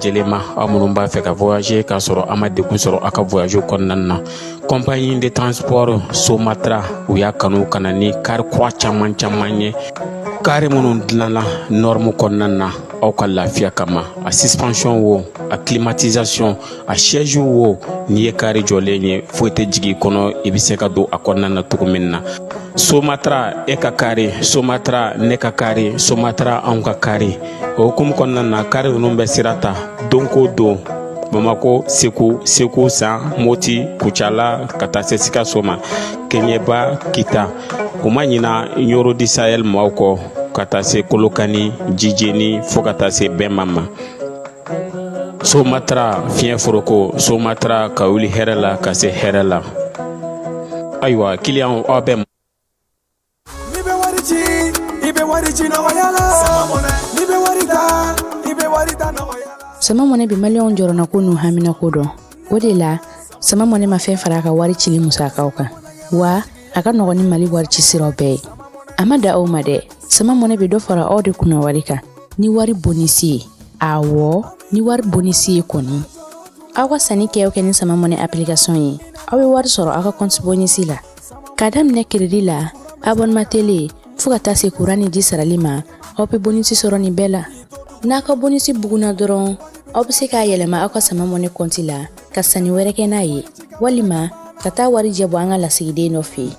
lajɛlen ma, aw minnu b'a fɛ ka voyager k'a sɔrɔ a ma degun sɔrɔ aw ka voyage kɔnɔna na. Compagnie de transport Somatra, u y'a kanu ka na ni kari kura caman caman ye, kari minnu dilanna norme kɔnɔna na aw ka lafiya kama. A suspension wo, a climatisation, a siège wo, n'i ye kari jɔlen ye, foyi tɛ jigin i kɔnɔ, i bɛ se ka don a kɔnɔna na cogo min na. Somatra, e ka kari Somatra, ne ka kari Somatra, anw ka kari. O hukumu kɔnɔna na, kari ninnu bɛ sira ta don ko don Bamako, Segu, Segu San, Moti, Kucala, ka taa se Sikaso ma, Keɲeba, Kita. U ma ɲina Ɲoro du Sahel maaw kɔ, ka taa se Kolokani, Jijeni, fo ka taa se Bɛnma ma. Somatra fiɲɛ foroko, Somatra ka wuli hɛrɛ la ka se hɛrɛ la. Ayiwa, kiliyanw, aw bɛ N'i bɛ wari ci, i bɛ wari ci nɔgɔya la. N'i bɛ wari ta, i bɛ wari ta nɔgɔya la. Sama Mɔnɛ bɛ Maliyɛnw jɔrɔnako n'u haminako dɔn. O de la, Sama Mɔnɛ ma fɛn fara a ka wari cili musakaw kan, wa a ka nɔgɔn ni Mali wari ci siraw bɛɛ ye. A ma da aw ma dɛ, Sama Mɔnɛ bɛ dɔ fara aw de kunna wari kan ni wari bonisi ye. Awɔ, ni wari bonisi ye kɔni. Aw ka sanni kɛ o kɛ ni Sama Mɔnɛ application ye, aw bɛ wari sɔrɔ aw ka compte bonisi la. K'a daminɛ crédit la, abonnement télé, fo ka taa se kuran ni ji sarali ma, aw bɛ bonisi sɔrɔ nin bɛɛ la. N'a ka bonisi bugunna dɔrɔn, aw bɛ se k'a yɛlɛma aw ka Sama Mɔnɛ kɔnti la ka sanni wɛrɛ kɛ n'a ye, walima ka taa warijɛ bɔ an ka lasigiden dɔ fɛ yen.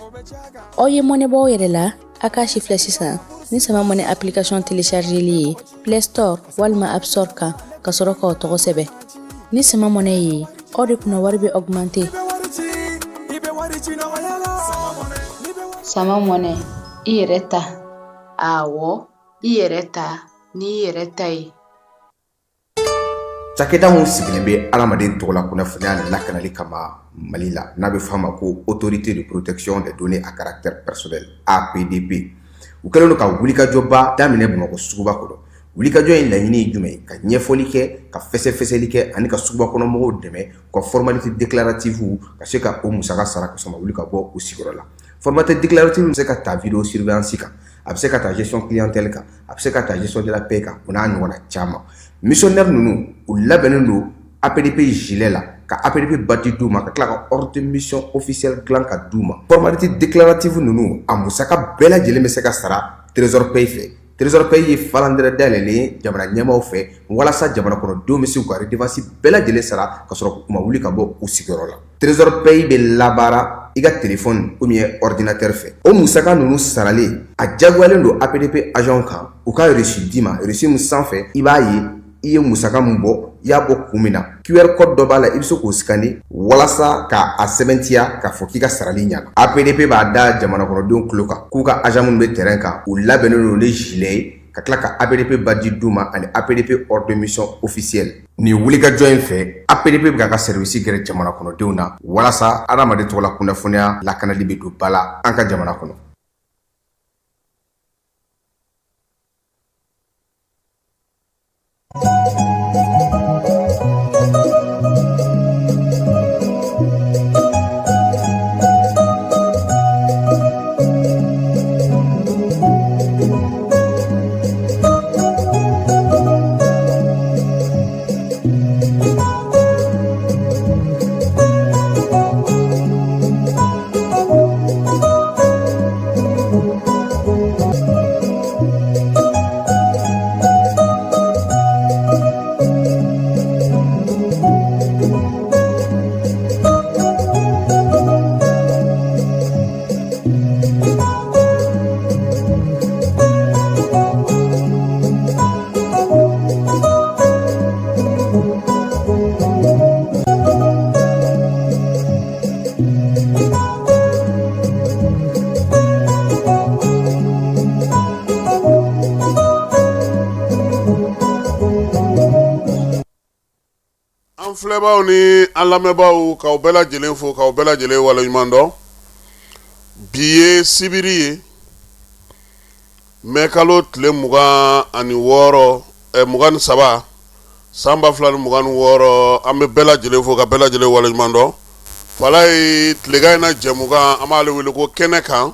Aw ye mɔnɛ bɔ aw yɛrɛ la, a k'a si filɛ sisan ni Sama Mɔnɛ application téléchargeli ye Play Store walima App Store kan, ka sɔrɔ k'aw tɔgɔ sɛbɛn. Ni Sama Mɔnɛ ye, aw de kunna wari bɛ augmenter. Sama Mɔnɛ, i yɛrɛ ta. Awɔ, i yɛrɛ ta n'i yɛrɛ ta ye. Cakɛda min sigilen bɛ adamaden tɔgɔla kunnafoniya lakanali kama Mali la, n'a bɛ f'a ma ko Autorité de protection des données à caractère personnel, APDP, u kɛlen don ka wulikajɔba daminɛ Bamakɔ suguba kɔnɔ. Wulikajɔ in laɲini ye jumɛn ye? Ka ɲɛfɔli kɛ, ka fɛsɛfɛsɛli kɛ ani ka suguba kɔnɔ mɔgɔw dɛmɛ u ka formalité déclarative ka se ka o musaka sara ka sɔrɔ ma wuli ka bɔ u sigiyɔrɔ la. Formalité déclarative bɛ se ka ta vidéo surveillance kan, a bɛ se ka ta gestion clientèle kan, a bɛ se ka ta gestion de la paie kan, o n'a ɲɔgɔnna caman. Missionnaire ninnu, u labɛnnen don APDP gilet la, ka APDP badge d'u ma, ka tila ka ordre de mission officiel dilan ka d'u ma. Formalité déclarative ninnu, a musaka bɛɛ lajɛlen bɛ se ka sara Trésor Pay fɛ. Trésor Pay ye falandɛrɛ dayɛlɛlen ye jamana ɲɛmaaw fɛ walasa jamana kɔnɔdenw bɛ se k'u ka redevance bɛɛ lajɛlen sara ka sɔrɔ u ma wuli ka bɔ u sigiyɔrɔ la. Trésor Pay bɛ labaara i ka téléphone ou bien ordinateur fɛ. O musaka ninnu saralen, a diyagoyalen don APDP agent kan u ka reçu d'i ma, reçu min sanfɛ i b'a ye i ye musaka min bɔ, i y'a bɔ kun min na. QR code dɔ b'a la, i bɛ se k'o scanner walasa k'a sɛbɛntiya k'a fɔ k'i ka sarali ɲɛna. APDP b'a da jamana kɔnɔdenw tulo kan k'u ka agent minnu bɛ terrain kan, u labɛnnen don ni gilet ye, ka tila ka APDP badge d'u ma ani APDP ordre de mission officiel. Nin wulikajɔ in fɛ, APDP bɛ k'a ka service gɛrɛ jamana kɔnɔdenw na walasa adamaden tɔgɔla kunnafoniya lakanali bɛ don ba la an ka jamana kɔnɔ. An filɛbaaw ni an lamɛnbaaw, k'aw bɛɛ lajɛlen fo, k'aw bɛɛ lajɛlen waleɲuman dɔn. Bi ye sibiri ye, mɛ kalo tile 26, 23, san 2026. An bɛ bɛɛ lajɛlen fo ka bɛɛ lajɛlen waleɲuman dɔn. Falaye tilegan in na jɛmukan, an b'ale wele ko kɛnɛ kan.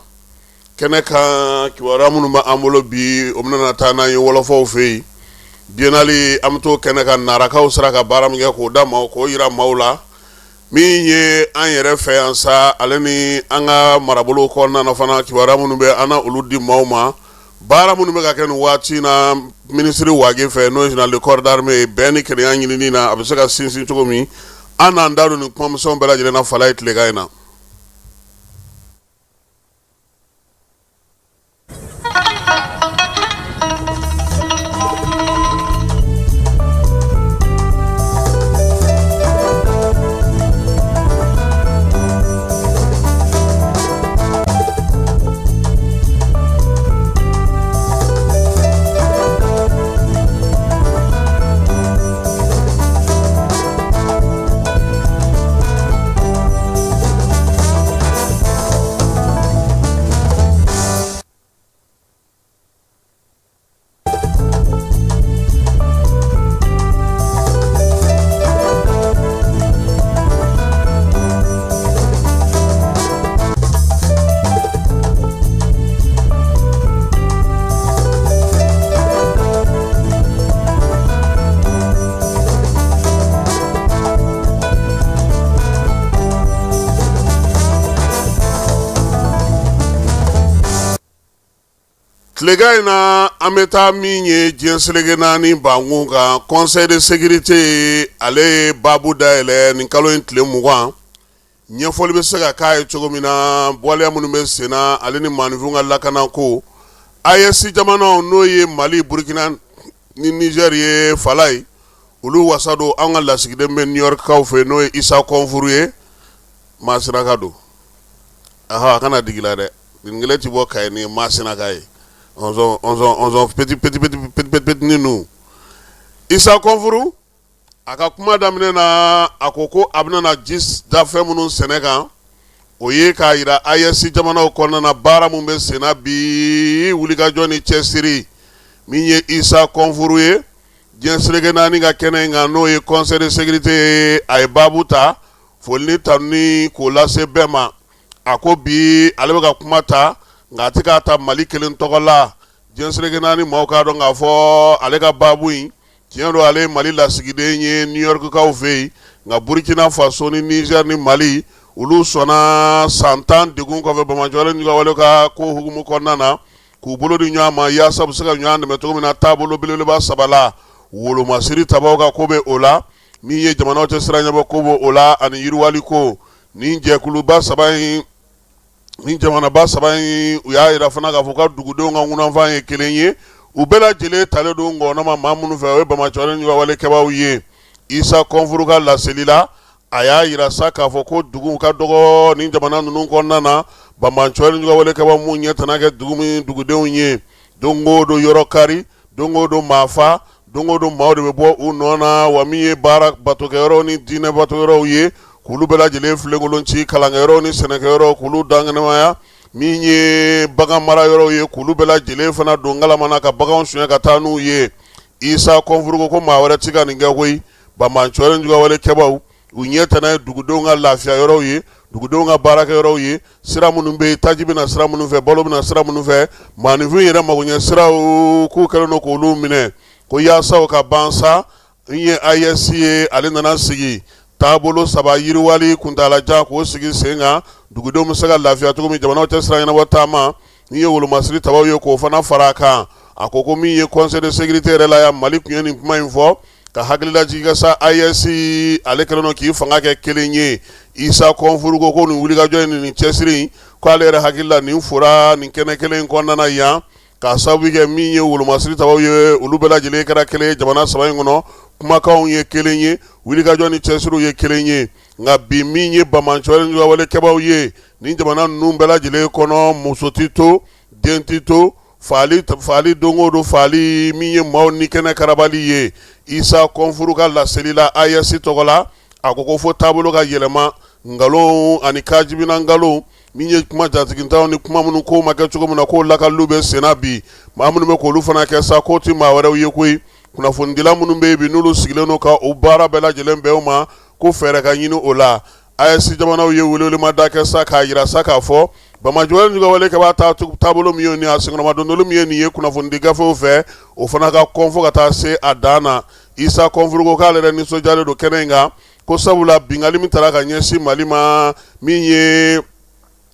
Kɛnɛ kan kibaruya minnu bɛ an bolo bi, o bɛna taa n'an ye wɔlɔfɔw fɛ yen. Biennale an bɛ t'o kɛnɛ kan, narakaw sera ka baara min kɛ k'o da maaw k'o jira maaw la. Min ye an yɛrɛ fɛ yan sa, ale ni an ka marabolo kɔnɔna na fana, kibaruya minnu bɛ an na olu di maaw ma. Baara minnu bɛ ka kɛ nin waati in na minisiri Wage fɛ, n'o ye général de corps d'armée ye, bɛn ni kelenya ɲinini na, a bɛ se ka sinsin cogo min, an n'an da don nin kumamisɛnw bɛɛ lajɛlen na Falaye tilegan in na. Tilegan in na, an bɛ taa min ye diɲɛ seleke naani bankun kan, conseil de sécurité ale ye baabu dayɛlɛ nin kalo in tile 20. Ɲɛfɔli bɛ se ka k'a ye cogo min na, waleya minnu bɛ sen na, ale ni maaninfinw ka lakanako. AES jamanaw, n'o ye Mali, Burukina ni Niger ye, Falaye, olu wasa don. An ka lasigiden bɛ New York kaw fɛ, n'o ye Isa Kɔnfuru ye, Masinaka don. A kana digi la dɛ, nin kelen tɛ bɔ Kayi ni Masinaka ye petit petit petit petit ninnu. Isa Kɔnfuru, a ka kuma daminɛ na, a ko ko a bɛna na ji da fɛn minnu sɛnɛ kan, o ye k'a jira AES jamanaw kɔnɔna na, baara min bɛ senna bi, wulikajɔ ni cɛsiri. Min ye Isa Kɔnfuru ye diɲɛ seleke naani ka kɛnɛ in kan, n'o ye conseil de sécurité ye, a ye baabu ta, foli ni tanuni k'o lase bɛɛ ma. A ko bi ale bɛ ka kuma ta, nka a tɛ k'a ta Mali kelen tɔgɔ la. Diɲɛ seleke naani maaw k'a dɔn k'a fɔ ale ka baabu in, tiɲɛ don, ale ye Mali lasigiden ye New York kaw fɛ yen, nka Burkina Faso ni Niger ni Mali, olu sɔnna san 10 degun kɔfɛ banbaanciwale ni wale ka ko hukumu kɔnɔna na, k'u bolo di ɲɔgɔn ma yaasa u bɛ se ka ɲɔgɔn dɛmɛ cogo min na taabolo belebeleba saba la. Wolomasiri tabaw ka ko bɛ o la, min ye jamanaw cɛ sira ɲɛbɔ ko bɛ o la, ani yiriwali ko. Nin jɛkuluba saba in, ni jamanaba saba in, u y'a jira fana k'a fɔ ka dugudenw ka ŋunanfan ye kelen ye. U bɛɛ lajɛlen talen don ngɔnɔ ma maa minnu fɛ, o ye banbaanciwale ni walekɛbaaw ye. Isa Kɔnfuru ka laseli la, a y'a jira sa k'a fɔ ko dugu ka dɔgɔ ni jamana ninnu kɔnɔna na, banbaanciwale ni walekɛbaaw m'u ɲɛ tana kɛ dugu min dugudenw ye. Don o don yɔrɔ kari, don o don maa fa, don o don maaw de bɛ bɔ u nɔ na. Wa min ye baara batokɛyɔrɔw ni diinɛ batokɛyɔrɔw ye, k'olu bɛɛ lajɛlen filenkolon ci, kalankɛyɔrɔw ni sɛnɛkɛyɔrɔw k'olu dankɛnɛmaya, min ye bagan mara yɔrɔw ye, k'olu bɛɛ lajɛlen fana don galama na ka baganw sonya ka taa n'u ye. Isa Kɔnfuru ko ko maa wɛrɛ tɛ ka nin kɛ koyi, banbaanciwale ni walekɛbaaw u ɲɛ tana ye dugudenw ka lafiya yɔrɔw ye, dugudenw ka baarakɛ yɔrɔw ye, sira minnu bɛ yen, taji bɛ na sira minnu fɛ, balo bɛ na sira minnu fɛ, maaninfin yɛrɛ magoɲɛ siraw, k'u kɛlen don k'olu minɛ. Ko yaasa o ka ban sa, n ye AES ye, ale nana sigi taabolo saba yiriwali kuntaalajan k'o sigi sen kan, dugudenw bɛ se ka lafiya cogo min, jamanaw cɛ sira ɲɛnabɔ taama ni ye wolomasiri tabaw ye, k'o fana fara a kan. A ko ko min ye conseil de sécurité yɛrɛ la yan, Mali tun ye nin kuma in fɔ ka hakililajigin kɛ sa, AES ale kɛlen don k'i fanga kɛ kelen ye. Isa Kɔnfuru ko ko nin wulikajɔ in, nin cɛsiri in, ko ale yɛrɛ hakili la, nin fora nin kɛnɛ kelen in kɔnɔna na yan, k'a sababu kɛ min ye wolomasiri tabaw ye, olu bɛɛ lajɛlen kɛra kelen ye jamana saba in kɔnɔ, kumakanw ye kelen ye, wulikajɔ ni cɛsiriw ye kelen ye. Nka bi, min ye banbaanciwale ni walekɛbaaw ye nin jamana ninnu bɛɛ lajɛlen kɔnɔ, muso tɛ to, den tɛ to, faali faali, don o don faali, min ye maaw ni kɛnɛ karabali ye. Isa Kɔnfuru ka laseli la AES tɔgɔ la, a ko ko fo taabolo ka yɛlɛma, nkalon ani kajibina nkalon, min ye kuma jatigintaw ni kuma minnu ko ma kɛ cogo min na, k'o lakaliw bɛ senna bi. Maa minnu bɛ k'olu fana kɛ sa, k'o tɛ maa wɛrɛw ye koyi, kunnafonidila minnu bɛ yen bi, n'olu sigilen don ka u baara bɛɛ lajɛlen bɛn o ma, ko fɛɛrɛ ka ɲini o la. AES jamanaw ye welewelemada kɛ sa k'a jira sa k'a fɔ Banbaanciwale juguwale kɛbaa taabolo min ye nin a senkɔrɔmadondoli min ye nin ye kunnafonidi gafew fɛ, o fana ka kɔn fo ka taa se a dan na. Isa Kɔnfuru ko k'ale yɛrɛ nisɔndiyalen don kɛnɛ in kan, ko sabula binkanni min taara ka ɲɛsin Mali ma, min ye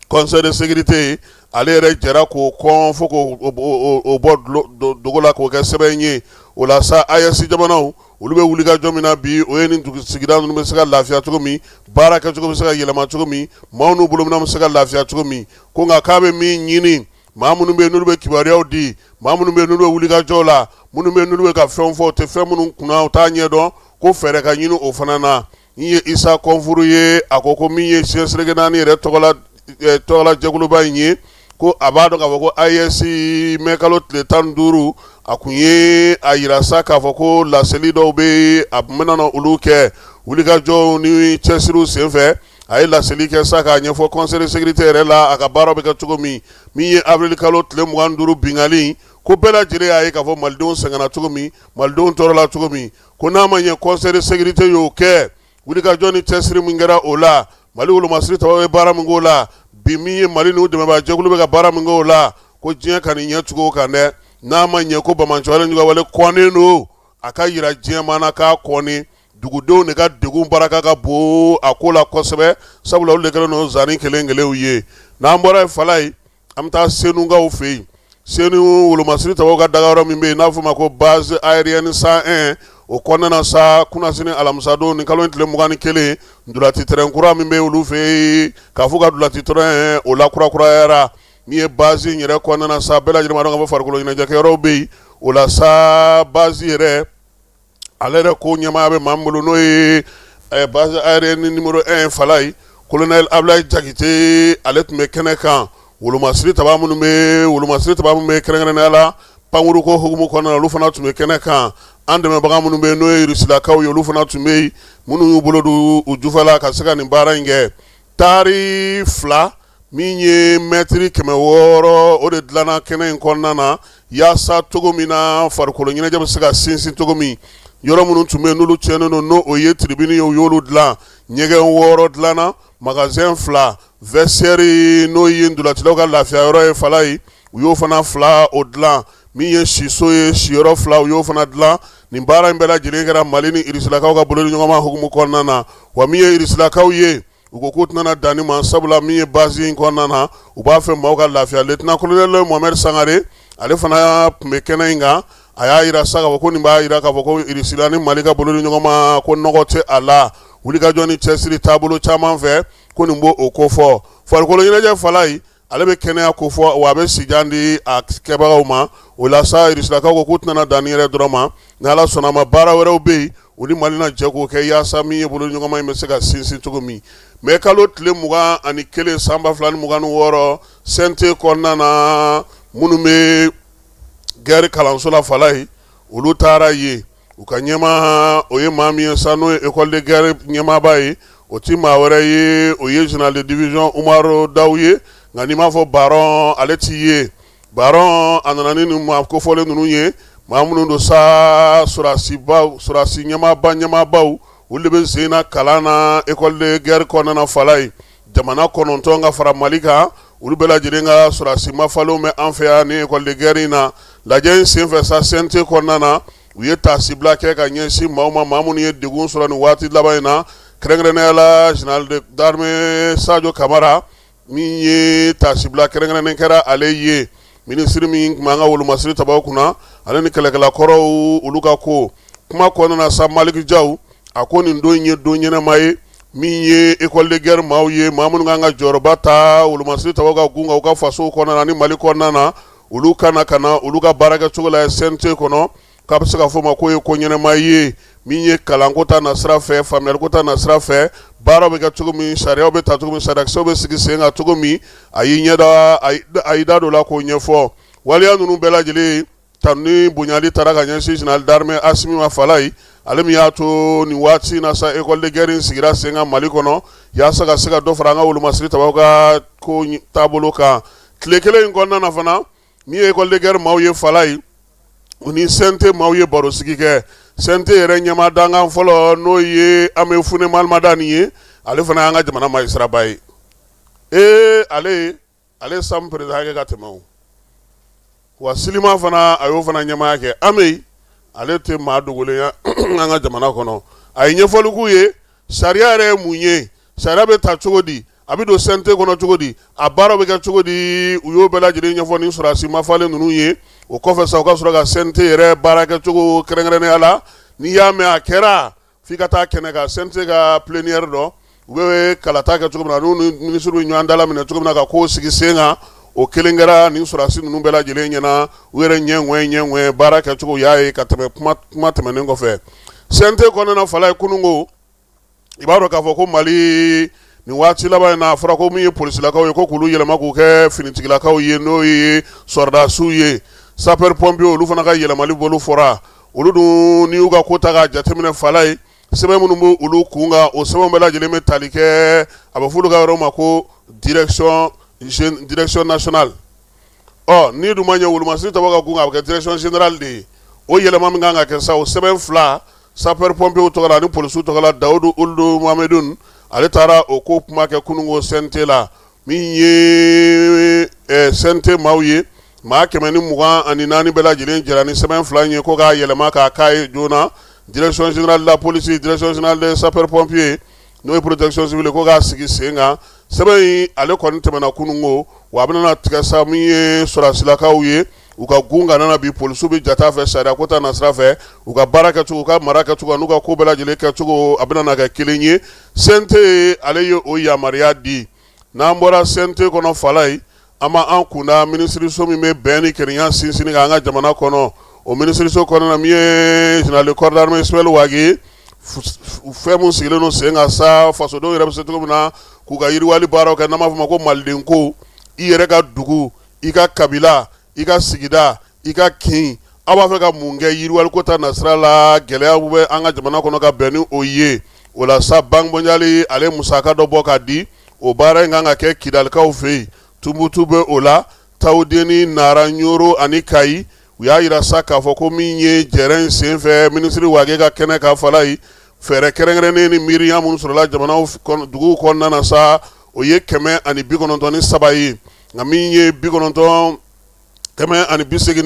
conseil de sécurité ye, ale yɛrɛ jɛra k'o kɔn fo k'o bɔ dogo la k'o kɛ sɛbɛn ye. O la sa, AES jamanaw, olu bɛ wulikajɔ min na bi, o ye nin sigida ninnu bɛ se ka lafiya cogo min, baara kɛcogo bɛ se ka yɛlɛma cogo min, maaw n'u bolominɛn bɛ se ka lafiya cogo min. Ko nka k'a bɛ min ɲini, maa minnu bɛ yen n'olu bɛ kibaruyaw di, maa minnu bɛ yen n'olu bɛ wulikajɔ la, minnu bɛ yen n'olu bɛ ka fɛnw fɔ, u tɛ fɛn minnu kunna, u t'a ɲɛdɔn, ko fɛɛrɛ ka ɲini o fana na. Min ye Isa Kɔnfuru ye, a ko ko min ye diɲɛ seleke naani yɛrɛ tɔgɔla jɛkuluba in ye, ko a b'a dɔn k'a fɔ ko AES mɛkalo tile 15, a kun ye a yira sa k'a fɔ ko laseli dɔw bɛ a bɛna na olu kɛ wulikajɔw ni cɛsiriw senfɛ. A ye laseli kɛ sa k'a ɲɛfɔ conseil de sécurité yɛrɛ la, a ka baara bɛ kɛ cogo min. Min ye avril kalo tile 25 binkanni, ko bɛɛ lajɛlen y'a ye k'a fɔ malidenw sɛgɛnna cogo min, malidenw tɔɔrɔla cogo min, ko n'a ma ɲɛ conseil de sécurité y'o kɛ, wulikajɔ ni cɛsiri min kɛra o la, Mali wolomasiri tabaw ye baara min k'o la bi, min ye Mali n'u dɛmɛbaa jɛkulu bɛ ka baara min k'o la, ko diɲɛ ka nin ɲɛ tugu o kan dɛ. N'a ma ɲɛ ko banbaanciwale juguwale kɔnnen don, a ka yira diɲɛ maa na k'a kɔnnen. Dugudenw de ka degun baraka ka bon a ko la kosɛbɛ, sabula olu de kɛlen don zani kelen kelenw ye. N'an bɔra yen, Falaye, an bɛ taa Senukaw fɛ yen. Senu wolomasiri tabaw ka dagayɔrɔ min bɛ yen n'a fɔ ma ko base aérienne 101, o kɔnɔna na sa, kunasini alamisadon ni kalo in tile 21, ntolaci terrain kura min bɛ olu fɛ yen, k'a fɔ ka ntolaci terrain o la kurakurayara. Min ye base in yɛrɛ kɔnɔna na sa, bɛɛ lajɛlen b'a dɔn k'a fɔ farikolo ɲɛnajɛkɛyɔrɔw bɛ yen. O la sa, base yɛrɛ, ale yɛrɛ ko ɲɛmaaya bɛ maa min bolo, n'o ye base aérienne numéro 1, Falaye, colonel Ablaye Jakite, ale tun bɛ kɛnɛ kan. Wolomasiri taba minnu bɛ, wolomasiri taba minnu bɛ kɛrɛnkɛrɛnnenya la pankuruko hukumu kɔnɔna na, olu fana tun bɛ kɛnɛ kan. An dɛmɛbaga minnu bɛ yen, n'o ye Rusilakaw ye, olu fana tun bɛ yen, minnu y'u bolo don u jufa la ka se ka nin baara in kɛ. Taari 2 min ye mɛtiri 600, o de dilanna kɛnɛ in kɔnɔna na, yaasa cogo min na farikolo ɲɛnajɛ bɛ se ka sinsin cogo min. Yɔrɔ minnu tun bɛ yen n'olu tiɲɛnen don, n'o ye tribune ye, u y'olu dilan. Ɲɛgɛn 6 dilanna, magasin 2, vestiaire, n'o ye ntolacilaw ka lafiya yɔrɔ ye, Falaye, u y'o fana 2 o dilan. Min ye siso ye, siyɔrɔ 2, u y'o fana dilan. Nin baara in bɛɛ lajɛlen kɛra Mali ni Irisilakaw ka bolodiɲɔgɔnma hukumu kɔnɔna na. Wa min ye Irisilakaw ye, u ko k'u tɛna dan nin ma, sabula min ye base in kɔnɔna na, u b'a fɛ maaw ka lafiya. Lieutenant colonel Mohamed Sangare, ale fana tun bɛ kɛnɛ in kan. A y'a yira sa k'a fɔ ko nin b'a yira k'a fɔ ko Irisila ni Mali ka bolodiɲɔgɔnma, ko nɔgɔ tɛ a la, wulikajɔ ni cɛsiri taabolo caman fɛ, ko nin b'o o kofɔ. Farikolo ɲɛnajɛ, Falaye, ale bɛ kɛnɛya ko fɔ, wa a bɛ sijan di a kɛbagaw ma. O la sa, Irisilakaw ko k'u tɛna dan nin yɛrɛ dɔrɔn ma. Ni Ala sɔnna a ma, baara wɛrɛw bɛ yen, u ni Mali na jɛ k'o kɛ, yaasa min ye bolodiɲɔgɔnma in bɛ se ka sinsin cogo min. Mɛ kalo tile 21 san 2026, CNT kɔnɔna na, minnu bɛ guerre kalanso la, Falaye, olu taara yen. U ka ɲɛmaa, o ye maa min ye sa, n'o ye école de guerre ɲɛmaaba ye, o ti maa wɛrɛ ye, o ye général de division Umaru Dawu ye. Nka n'i m'a fɔ baron, ale t'i ye. Baron, a nana ni nin maa kofɔlen ninnu ye, maa minnu don sa, sɔrɔdasibaw, sɔrɔdasi ɲɛmaaba ɲɛmaabaw, olu de bɛ sen na kalan na école de guerre kɔnɔna na, Falaye. Jamana 9 ka fara Mali kan, olu bɛɛ lajɛlen ka sɔrɔdasi mafalenw bɛ an fɛ yan ni école de guerre in na. Lajɛ in senfɛ sa, CNT kɔnɔna na, u ye taasibila kɛ ka ɲɛsin maaw ma, maa minnu ye degun sɔrɔ nin waati laban in na, kɛrɛnkɛrɛnnenya la général d'armée Sadio Kamara. Min ye taasibila kɛrɛnkɛrɛnnen kɛra ale ye, minisiri min tun b'an ka wolomasiri tabaw kunna, ale ni kɛlɛkɛla kɔrɔw, olu ka ko kuma kɔnɔna na sa, Maliki Jaw, a ko nin don in ye don ɲɛnama ye. Min ye école de guerre maaw ye, maa minnu kan ka jɔyɔrɔba ta wolomasiri tabaw ka gun kan u ka fasow kɔnɔna na ni Mali kɔnɔna na, olu ka na ka na olu ka baarakɛcogo la CNT kɔnɔ, k'a bɛ se ka fɔ ma k'o ye ko ɲɛnama ye. Min ye kalanko ta nasira fɛ, faamuyaliko ta nasira fɛ, baara bɛ kɛ cogo min, sariyaw bɛ ta cogo min, sariyakisɛw bɛ sigi sen kan cogo min, a y'i ɲɛda a y'i da don la k'o ɲɛfɔ. Waleya ninnu bɛɛ lajɛlen, tanu ni bonyali taara ka ɲɛsin général d'armée Asimi ma, Falaye, ale min y'a to nin waati in na sa, école de guerre in sigira sen kan Mali kɔnɔ, yaasa ka se ka dɔ fara an ka wolomasiri tabaw ka ko taabolo kan. Tile kelen in kɔnɔna na fana, min ye école de guerre maaw ye, Falaye, u ni CNT maaw ye barosigi kɛ. CNT yɛrɛ ɲɛmaa dankan fɔlɔ, n'o ye Amé Founé Mahamat ye, ale fana y'an ka jamana magistrat ba ye. Ee, ale Ale ye SAM président kɛ ka tɛmɛ o wa SYLIMA fana a y'o fana ɲɛmaaya kɛ. Amɛyi ale tɛ maa dogolen ye an ka jamana kɔnɔ. A ye ɲɛfɔli k'u ye, sariya yɛrɛ ye mun ye, sariya bɛ ta cogo di, a bɛ don CNT kɔnɔ cogo di, a baara bɛ kɛ cogo di. U y'o bɛɛ lajɛlen ɲɛfɔ ni sɔrɔdasi mafalen ninnu ye. O kɔfɛ sa, u ka sɔrɔ ka CNT yɛrɛ baara kɛcogo kɛrɛnkɛrɛnnenya la. N'i y'a mɛn a kɛra, f'i ka taa kɛnɛ kan, CNT ka plénière dɔ, u bɛ kalata kɛ cogo min na, n'u ni minisiriw bɛ ɲɔgɔn dalaminɛ cogo min na ka kow sigi sen kan. O kelen kɛra nin sɔrɔdasi ninnu bɛɛ lajɛlen ɲɛna. U yɛrɛ ɲɛ ŋɛɲɛ baara kɛcogo y'a ye ka tɛmɛ. Kuma tɛmɛnen kɔfɛ CNT kɔnɔna, Falaye, kununko i b'a dɔn k'a fɔ ko Mali nin waati laban in na, a fɔra ko min ye polisilakaw ye, ko k'olu yɛlɛma k'u kɛ finitigilakaw ye, n'o ye sɔrɔdasiw ye. Sapeur pompier, olu fana ka yɛlɛmali bolo fɔra. Olu dun, n'i y'u ka ko ta k'a jateminɛ, Falaye, sɛbɛn minnu bɛ olu kun kan, o sɛbɛn bɛɛ lajɛlen bɛ tali kɛ, a bɛ fɔ olu ka yɔrɔ ma ko direction nationale. Ɔ n'i dun ma ɲɛ, wolomasiri tɔgɔ ka kun, a bɛ kɛ direction générale de ye. O yɛlɛma min kan ka kɛ sa, o sɛbɛn fila, sapeur pompier tɔgɔ la ani polisiw tɔgɔ la, Dawudu Uludu Mohamedou, ale taara o ko kuma kɛ kununko CNT la. Min ye CNT maaw ye, maa 124 bɛɛ lajɛlen jɛra ni sɛbɛn fila in ye, ko k'a yɛlɛma k'a k'a ye joona, direction générale de la police, direction générale des sapeurs pompiers, n'o ye protection civile, ko k'a sigi sen kan. Sɛbɛn in ale kɔni tɛmɛna kununko, wa a bɛna tigɛ sa. Min ye sɔrɔdasilakaw ye, u ka gun ka nana bi, polisiw bɛ jate fɛ sariya ko ta nasira fɛ, u ka baara kɛcogo, u ka mara kɛcogo, n'u ka ko bɛɛ lajɛlen kɛcogo, a bɛna kɛ kelen ye. CNT ale ye o yamaruya di. N'an bɔra CNT kɔnɔ, Falaye, an b'an kunda minisiriso min bɛ bɛn ni kelenya sinsinni kan an ka jamana kɔnɔ. O minisiriso kɔnɔna na, min ye général de corps d'armée Ismaël Wagué, fɛn min sigilen don sen kan sa, fasodenw yɛrɛ bɛ se cogo min na k'u ka yiriwali baaraw kɛ, n'an b'a fɔ o ma ko maliden ko, i yɛrɛ ka dugu, i ka kabila, i ka sigida, i ka kin, aw b'a fɛ ka mun kɛ yiriwaliko ta nasira la, gɛlɛya bɛ an ka jamana kɔnɔ ka bɛn ni o ye. O la sa, Banque mondiale ale musaka dɔ bɔ ka di. O baara in kan ka kɛ Kidalikaw fɛ yen, Tumutu bɛ o la, Tawudeni, Nara, Ɲoro ani Kayi. U y'a jira sa k'a fɔ ko min ye jɛrɛ in senfɛ, minisiri Wage ka kɛnɛ kan, Falaye, fɛɛrɛ kɛrɛnkɛrɛnnen ni miiriya minnu sɔrɔla jamana duguw kɔnɔna na sa, o ye 193 ye. Nka min ye 90, 187 ye,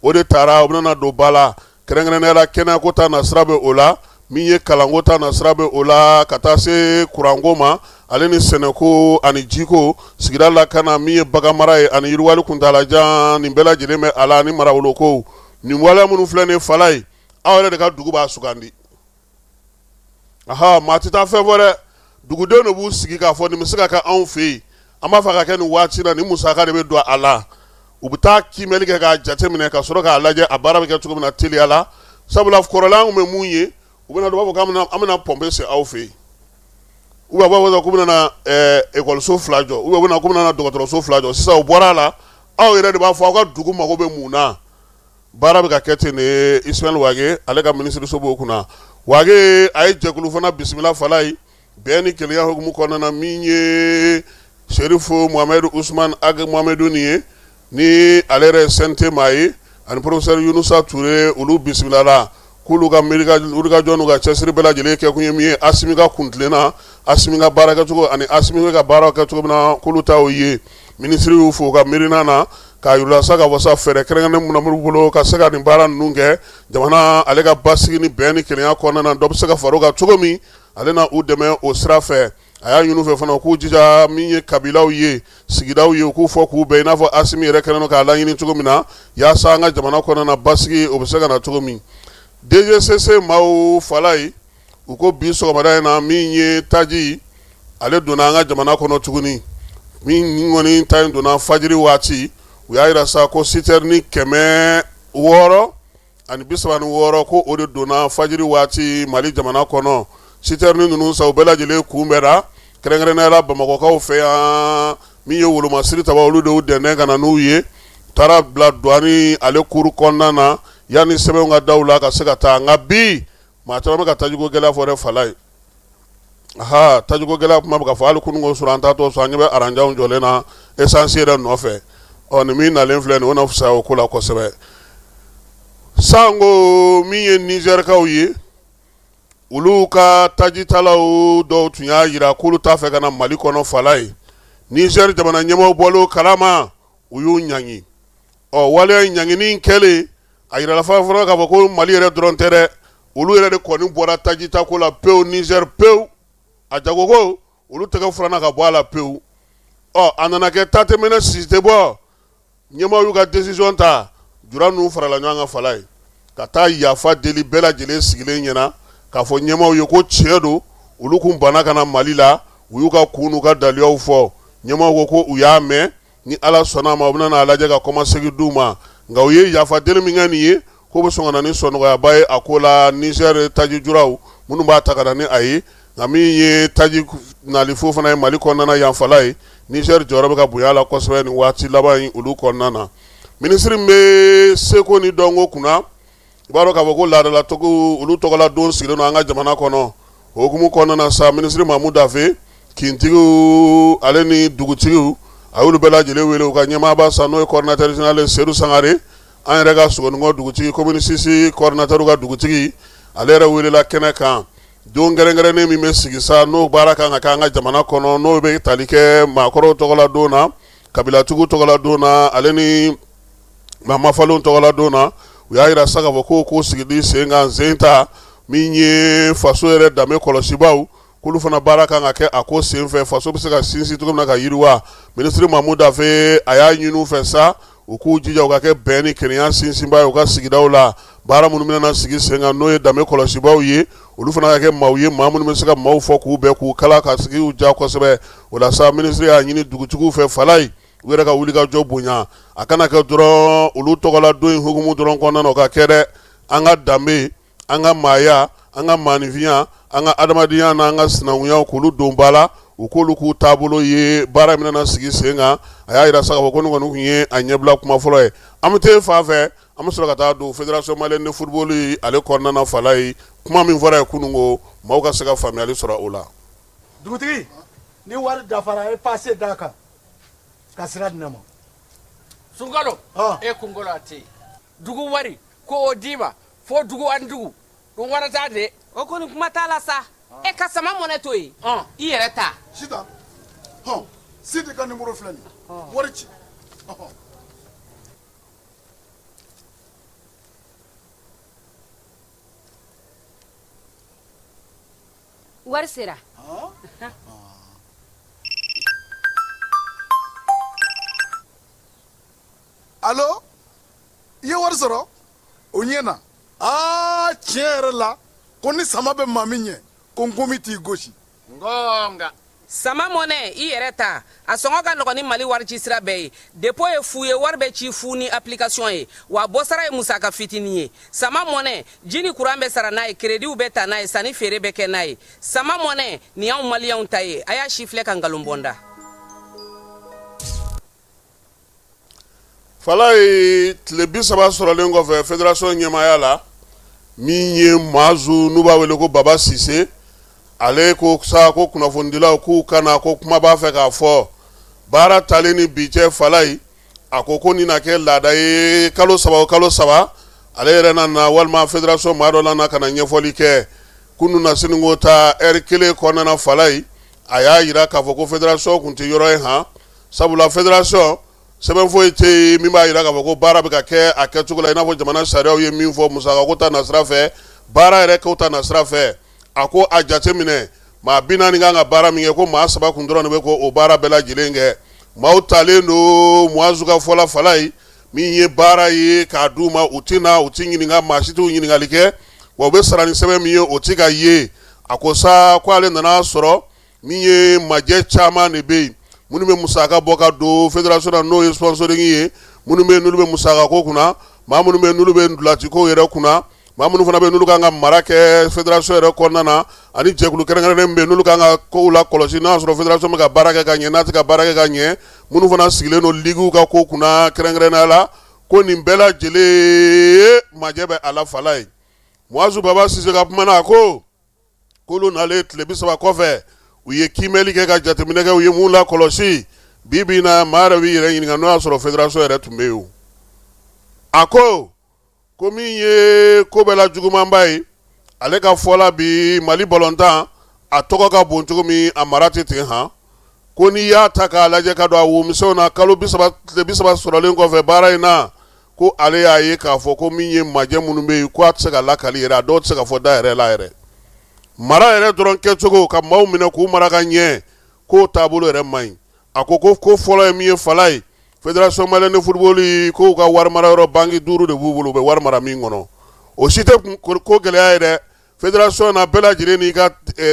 o de taara, o bɛna don ba la. Kɛrɛnkɛrɛnnenya la, kɛnɛyako ta nasira bɛ o la, min ye kalanko ta nasira bɛ o la, ka taa se kuranko ma, ale ni sɛnɛko ani jiko, sigida lakana, min ye baganmara ye ani yiriwali kuntaalajan, nin bɛɛ lajɛlen bɛ a la, ani marawoloko. Nin waleya minnu filɛ nin Falaye, aw yɛrɛ de ka dugu b'a sugandi. Aha, maa tɛ taa fɛn fɔ dɛ, dugudenw de b'u sigi k'a fɔ nin bɛ se ka kɛ anw fɛ yen, an b'a fɛ ka kɛ nin waati na, nin musaka de bɛ don a la. U bɛ taa kiimɛli kɛ k'a jateminɛ ka sɔrɔ k'a lajɛ a baara bɛ kɛ cogo min na teliya la. Sabula kɔrɔlen, an tun bɛ mun ye, u bɛna, u b'a fɔ k'an bɛna pɔnpe sen aw fɛ yen, u b'a fɔ k'u bɛna ekɔliso 2 jɔ, u bɛna k'u bɛna dɔgɔtɔrɔso 2 jɔ. Sisan o bɔra a la, aw yɛrɛ de b'a fɔ aw ka dugu mago bɛ mun na. Baara bɛ ka kɛ ten de. Ismaël Wagué ale ka minisiriso b'o kunna. Wagué a ye jɛkulu fana bisimila, Falaye, bɛn ni kelenya hukumu kɔnɔna na. Min ye Serifu Mohamed Usman Ag Mohamedou ye, ni ale yɛrɛ ye CNT maa ye, ani professeur Yunusa Ture, olu bisimilala k'olu ka wulikajɔ n'u ka cɛsiri bɛɛ lajɛlen kɛ kun ye min ye, Asimi ka kuntilenna, Asimi ka baara kɛcogo ani Asimi bɛ ka baara kɛ cogo min na, k'olu ta o ye. Minisiri y'u fo u ka miirina na, k'a yir'u la sa k'a fɔ sa, fɛɛrɛ kɛrɛnkɛrɛnnen minnu b'u bolo ka se ka nin baara ninnu kɛ jamana ale ka basigi ni bɛn ni kelenya kɔnɔna na, dɔ bɛ se ka far'o kan cogo min, ale na u dɛmɛ o sira fɛ. A y'a ɲini u fɛ fana k'u jija, min ye kabilaw ye, sigidaw ye, u k'u fɔ k'u bɛn, i n'a fɔ Asimi yɛrɛ kɛlen don k'a laɲini cogo min na, yaasa an ka jamana kɔnɔna na basigi o bɛ se ka na cogo min. DGCC maaw, Falaye, u ko bi sɔgɔmada in na, min ye taji, ale donna an ka jamana kɔnɔ tuguni. Min kɔni ta in donna fajiri waati, u y'a jira sa ko sitɛrini 636, ko o de donna fajiri waati Mali jamana kɔnɔ. Sitɛrini ninnu sa, u bɛɛ lajɛlen kunbɛnra kɛrɛnkɛrɛnnenya la Bamakɔkaw fɛ yan. Min ye wolomasiri taba, olu de y'u dɛndɛn ka na n'u ye, taara bila douane ale kuru kɔnɔna na, yanni sɛbɛnw ka da u la ka se ka taa. Nka bi, maa caman bɛ ka tajiko gɛlɛya fɔ dɛ, Falaye. Aha, tajiko gɛlɛya kuma bɛ ka fɔ. Hali kunun ko sɔrɔ an taatɔ so, an ɲɛ bɛ aranjanw jɔlen na esansi yɛrɛ nɔfɛ. Ɔ nin min nalen filɛ nin, o na fisaya o ko la kosɛbɛ. Sanko min ye Nizɛrikaw ye, olu ka tajitalaw dɔw tun y'a jira k'olu t'a fɛ ka na Mali kɔnɔ, Falaye. Niger jamana ɲɛmaaw bɔlen o kalama, u y'u ɲangi. Ɔ, waleya in ɲangini kɛlen, a yirala fana k'a fɔ ko Mali yɛrɛ dɔrɔn tɛ dɛ, olu yɛrɛ de kɔni bɔra tajitako la pewu Niger pewu. A jagoko, olu tɛgɛ furanna ka bɔ a la pewu. Ɔ, a nana kɛ ta tɛ mɛnɛ sisi tɛ bɔ. Ɲɛmaaw y'u ka décision ta, jura ninnu farala ɲɔgɔn kan Falaye ka taa yafa deli bɛɛ lajɛlen sigilen ɲɛna, k'a fɔ ɲɛmaaw ye ko tiɲɛ don, olu kun banna ka na Mali la. U y'u ka kun n'u ka daluyaw fɔ. Ɲɛmaaw ko ko u y'a mɛn, ni Ala sɔnna a ma, u bɛna n'a lajɛ ka kɔmasegin d'u ma. Nka u ye yafa deli min kɛ nin ye, k'o bɛ sɔn ka na ni sɔnɔgɔyaba ye a ko la Niger taji juraw minnu b'a ta ka na ni a ye. Nka min ye taji nali fo fana ye Mali kɔnɔna yan Falaye, Niger jɔyɔrɔ bɛ ka bonya a la kosɛbɛ nin waati laban in olu kɔnɔna na. Minisiri min bɛ seko ni dɔnko kunna, i b'a dɔn k'a fɔ ko laadalatigiw olu tɔgɔla don sigilen don an ka jamana kɔnɔ. O hukumu kɔnɔna na sa, minisiri Mamu Dafe, kintigiw ale ni dugutigiw, a y'olu bɛɛ lajɛlen wele. U ka ɲɛmaaba sa, n'o ye coordinateur général Sedu Sangare, an yɛrɛ ka Sogonikɔ dugutigi, commune 6 coordinateur ka dugutigi, ale yɛrɛ welela kɛnɛ kan. Don kɛrɛnkɛrɛnnen min bɛ sigi sa, n'o baara kan ka kɛ an ka jamana kɔnɔ, n'o bɛ tali kɛ maakɔrɔw tɔgɔla don na, kabilatigiw tɔgɔla don na, ale ni maa mafalenw tɔgɔla don na, u y'a jira sa k'a fɔ ko ko sigili sen kan sen ta min ye faso yɛrɛ danbe kɔlɔsibaw, k'olu fana baara kan ka kɛ a ko senfɛ, faso bɛ se ka sinsin cogo min na ka yiriwa. Minisiri Mamu Dafe a y'a ɲini u fɛ sa, u k'u jija u ka kɛ bɛn ni kelenya sinsinba ye u ka sigidaw la. Baara minnu bɛna sigi sen kan, n'o ye danbe kɔlɔsibaw ye, olu fana ka kɛ maaw ye, maa minnu bɛ se ka maaw fɔ k'u bɛn, k'u kala ka sigiw diya kosɛbɛ. O la sa, minisiri y'a ɲini dugutigiw fɛ Falaye, u yɛrɛ ka wulikajɔ bonya, a kana kɛ dɔrɔn olu tɔgɔla don in hukumu dɔrɔn kɔnɔna na, o ka kɛ dɛ, an ka danbe, an ka maaya, an ka maaninfinya, an ka adamadenya n'an ka sinankunya, k'olu don ba la, u k'olu k'u taabolo ye baara min na sigi sen kan. A y'a jira sa k'a fɔ ko nin kɔni tun ye a ɲɛbila kuma fɔlɔ ye. An bɛ taa fan fɛ, an bɛ sɔrɔ ka taa don Fédération malienne de football ale kɔnɔna na Falaye. Kuma min fɔra yen kunun ko maaw ka se ka faamuyali sɔrɔ o la. Dugutigi, ni wari dafara, e pase d'a kan ka sira di ne ma. Sunkalo, e kunkolo a tɛ yen. Dugu wari ko o d'i ma fo dugu ani dugu dun wara t'a de. O kɔni kuma t'a la sa. E ka sama mɔnɛ to yen, i yɛrɛ ta. Sitan, hɔn, Sidi ka nimoro filɛ nin ye, wari ci. Wari sera. Alo, i ye wari sɔrɔ? O ɲɛna. Aa, tiɲɛ yɛrɛ la, ko ni sama bɛ maa min ɲɛ, ko nkomi t'i gosi. Nka sama mɔnɛ, i yɛrɛ ta, a sɔngɔ ka nɔgɔn ni Mali warici sira bɛɛ ye. Dépôt ye fu ye, wari bɛ ci fu ni application ye, wa bɔsara ye musaka fitinin ye. Sama mɔnɛ, ji ni kuran bɛ sara n'a ye, kerediw bɛ ta n'a ye, sanni feere bɛ kɛ n'a ye. Sama mɔnɛ nin y'anw maliyɛnw ta ye. A y'a si filɛ ka nkalon bɔ n da. Falaye, tile 30 sɔrɔlen kɔfɛ fédération ɲɛmaaya la, min ye Maazu n'u b'a wele ko Baba Sise, ale ko sa ko kunnafonidilaw k'u ka na, ko kuma b'a fɛ k'a fɔ baara talen ni bi cɛ. Falaye, a ko ko nin na kɛ laada ye, kalo 3 o kalo 3, ale yɛrɛ na na walima fédération maa dɔ la na ka na ɲɛfɔli kɛ. Kunun na siniko ta ɛri kelen kɔnɔna, Falaye, a y'a jira k'a fɔ ko fédération tun tɛ yɔrɔ ye han, sabula fédération sɛbɛn foyi tɛ yen min b'a jira k'a fɔ ko baara bɛ ka kɛ a kɛcogo la i n'a fɔ jamana sariyaw ye min fɔ musakako ta nasira fɛ, baara yɛrɛ ko ta nasira fɛ. A ko a jateminɛ, maa 40 kan ka baara min kɛ, ko maa 3 kun dɔrɔn de bɛ ko o baara bɛɛ lajɛlen kɛ. Maaw talen don Muazu ka fɔ la Falaye, min ye baara ye k'a d'u ma, u tɛ na, u tɛ ɲininka, maa si t'u ɲininkali kɛ, wa u bɛ sara ni sɛbɛn min ye, o tɛ ka ye. A ko sa ko ale nana sɔrɔ min ye majɛ caman de bɛ yen, minnu bɛ musaka bɔ ka don fédération na, n'o ye sponsoring ye, minnu bɛ yen n'olu bɛ musaka ko kunna, maa minnu bɛ yen n'olu bɛ ntolaci ko yɛrɛ kunna, maa minnu fana bɛ yen n'olu kan ka mara kɛ fédération yɛrɛ kɔnɔna na, ani jɛkulu kɛrɛnkɛrɛnnen bɛ yen n'olu kan ka kow lakɔlɔsi n'a y'a sɔrɔ fédération bɛ ka baara kɛ ka ɲɛ, n'a tɛ ka baara kɛ ka ɲɛ, minnu fana sigilen don liguw ka ko kunna kɛrɛnkɛrɛnnenya la, ko nin bɛɛ lajɛlen majɛ bɛ a la. Falaye, Muazu Baba Sise ka kuma na, a ko k'olu nalen tile 30 kɔfɛ, u ye kiimɛli kɛ ka jateminɛ kɛ, u ye mun lakɔlɔsi bi bi in na, maa yɛrɛ b'i yɛrɛ ɲininka n'o y'a sɔrɔ fédération yɛrɛ tun bɛ yen o. A ko ko min ye ko bɛɛ la jugumanba ye, ale ka fɔ la, bi Mali balontan a tɔgɔ ka bon cogo min, a mara tɛ ten han. Ko n'i y'a ta k'a lajɛ ka don a womisɛnw na kalo 30 tile 30 sɔrɔlen kɔfɛ baara in na, ko ale y'a ye k'a fɔ ko min ye majɛ minnu bɛ yen, ko a tɛ se ka lakali yɛrɛ, a dɔw tɛ se ka fɔ da yɛrɛ la yɛrɛ. Mara yɛrɛ dɔrɔn kɛcogo ka maaw minɛ k'u mara ka ɲɛ, k'o taabolo yɛrɛ man ɲi. A ko ko fɔlɔ ye min ye fala ye, Fédération malienne de football k'u ka wari mara yɔrɔ banque 5 de b'u bolo, u bɛ wari mara min kɔnɔ, o si tɛ ko gɛlɛya ye dɛ. Fédération na, bɛɛ lajɛlen n'i ka